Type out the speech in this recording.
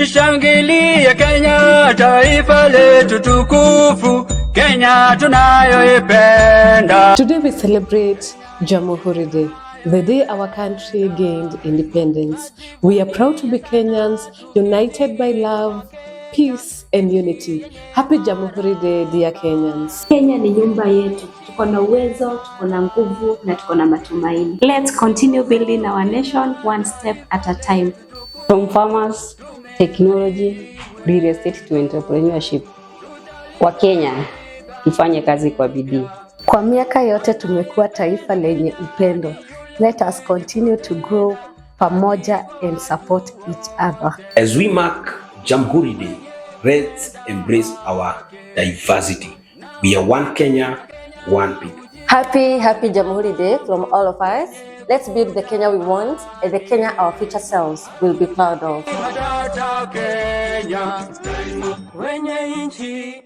Tuishangilie Kenya, taifa letu tukufu, Kenya tunayoipenda. Today we celebrate Jamhuri Day, the day our country gained independence. We are proud to be Kenyans, united by love, peace and unity. Happy Jamhuri Day, dear Kenyans. Kenya ni nyumba yetu. Tuko na uwezo, tuko na nguvu na tuko na matumaini. Let's continue building our nation one step at a time. From farmers, technology, real estate to entrepreneurship. Wakenya, tufanye kazi kwa bidii. Kwa miaka yote tumekuwa taifa lenye upendo. Let us continue to grow pamoja and support each other. As we mark Jamhuri Day, let's embrace our diversity. We are one Kenya, one people. Happy, happy Jamhuri Day from all of us. Let's build the Kenya we want and the Kenya our future selves will be proud of. Matata Kenya, wenye nchi.